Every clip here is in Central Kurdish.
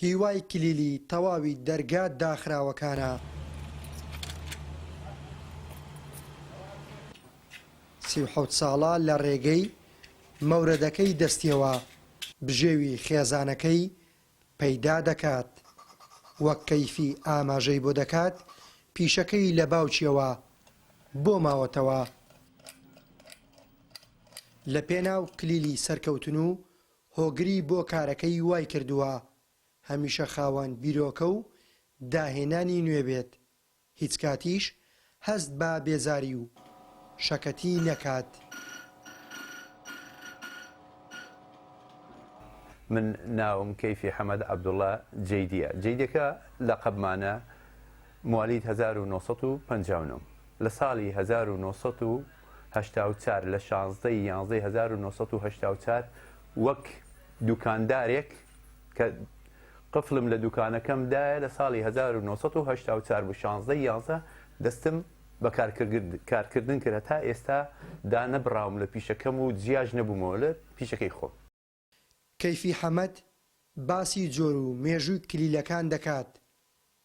هیوای کلیلی تەواوی دەرگا داخراوەکانە. 37 ساڵە لە ڕێگەی مەورەدەکەی دەستیەوە بژێوی خێزانەکەی پەیدا دەکات، وەک کەیفی ئاماژەی بۆ دەکات پیشەکەی لە باوکیەوە بۆ ماوەتەوە. لە پێناو کلیلی سەرکەوتن و هۆگری بۆ کارەکەی وای کردووە هەمیشە خاوەن بیرۆکە و داهێنانی نوێ بێت، هیچ کاتیش هەست بە بێزاری و شەکەتی نەکات. من ناوم کەیفی حەمەد عەبدوڵا جەیدیە، جەیدەکە لەقەبمانە، موالید 1959 لە ساڵی 1984 لە 16 ی یانزەی 1984 وەک دوکاندارێک کە قفلم لە دوکانەکەم دایە لە ساڵی 1984 بوو 16 ی یانزە دەستم بە کارکردن کرد هەتا ئێستا دانەبڕاوم لە پیشەکەم و جیاش نەبوومەوە لە پیشەکەی خۆم. کەیفی حەمەد باسی جۆر و مێژووی کلیلەکان دەکات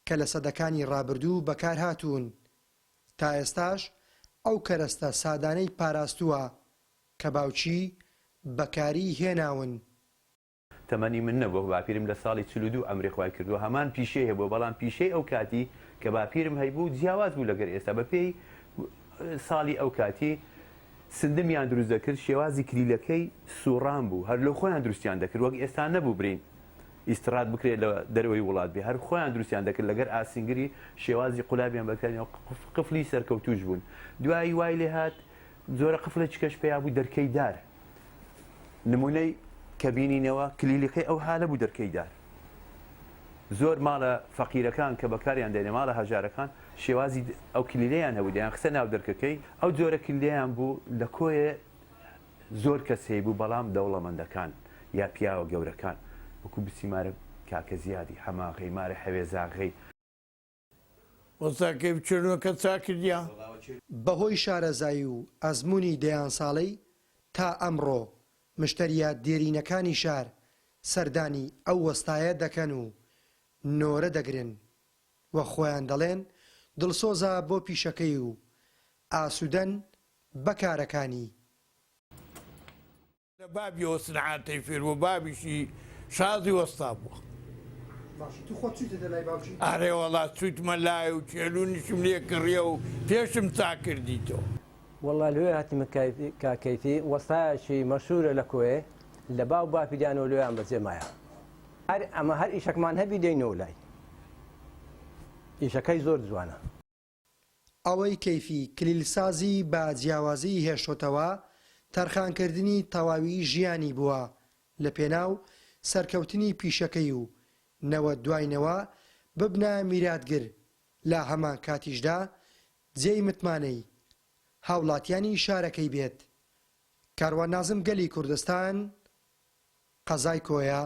کە لە سەدەکانی ڕابردوو بەکارهاتوون، تا ئێستاش ئەو کەرەستە سادانەی پاراستووە کە باوکی بەکاری هێناون. تەمەنی من نەبووە، باپیرم لە ساڵی 42 ئەمری خوای کردووە، هەمان پیشەی هەبووە، بەڵام پیشەی ئەو کاتی کە باپیرم هەیبوو جیاواز بوو لەگەر ئێستا، بە پێی ساڵی ئەو کاتی سندمیان دروست دەکرد، شێوازی کلیلەکەی سوڕان بوو، هەر لۆ خۆیان دروستیان دەکرد، وەک ئێستا نەبوو برین ئیستڕاد بکرێت لە دەرەوەی وڵات بێ، هەر خۆیان دروستیان دەکرد لەگەر ئاسنگری شێوازی قولابیان بەکارهێنا و قفلی سەرکەوتووش بوون. دوایی وای لێهات جۆرە قفلێکی کەش پەیا بوو دەرکەی دار. نمونەی کە بینینەوە کلیلەکەی ئەو هالە بوو دەرکەی دار. زۆر ماڵە فەقیرەکان کە بەکاریان دێنێ ماڵە هەژارەکان شێوازی ئەو کلیلەیان هەبوو دەیان خستە ناو دەرکەکەی ئەو جۆرە کلیلەیان بوو لە کۆیێ زۆر کەس هەیبوو بەڵام دەوڵەمەندەکان یا پیاوە گەورەکان وەکو بسیمارە کاکە زیادی حەماغەی مارە حەوێزاغەی. وەستا کەیف چێنۆکە چاکردیا؟ بەهۆی شارەزایی و ئەزموونی دەیان ساڵەی تا ئەمڕۆ مشتەرییە دێرینەکانی شار سەردانی ئەو وەستایە دەکەن و نۆرە دەگرن و خۆیان دەڵێن دڵسۆزە بۆ پیشەکەی و ئاسوودەن بە کارەکانی. لە بابیەوە سنعاتەی فێر بووە بابیشی شازی وەستا بووە. باشە تو خۆت چویتەتە لای باوکی؟ ئەرێ وەڵا چویتمە لای و چێلونیشم لێ کڕیە و پێشم چاک کردیتەوە. وەڵا لۆیە هاتیمە کاک کەیفی وەستایەکی مەشهورە لە کۆیێ لە باو باپیرانەوە لۆیان بەجێ مایە هەر ئەمە هەر ئیشەکمان هەبی دێینەوە لای ئیشەکەی زۆر جوانە. ئەوەی کەیفی کلیلسازی بە جیاوازیی هێشتۆتەوە، تەرخانکردنی تەواوی ژیانی بووە لە پێناو سەرکەوتنی پیشەکەی و نەوە دوای نەوە ببنە میراتگر لە هەمان کاتیشدا جێی متمانەی هاوڵاتیانی شارەکەی بێت. کاروان نازم گەلی کوردستان، قەزای کۆیە.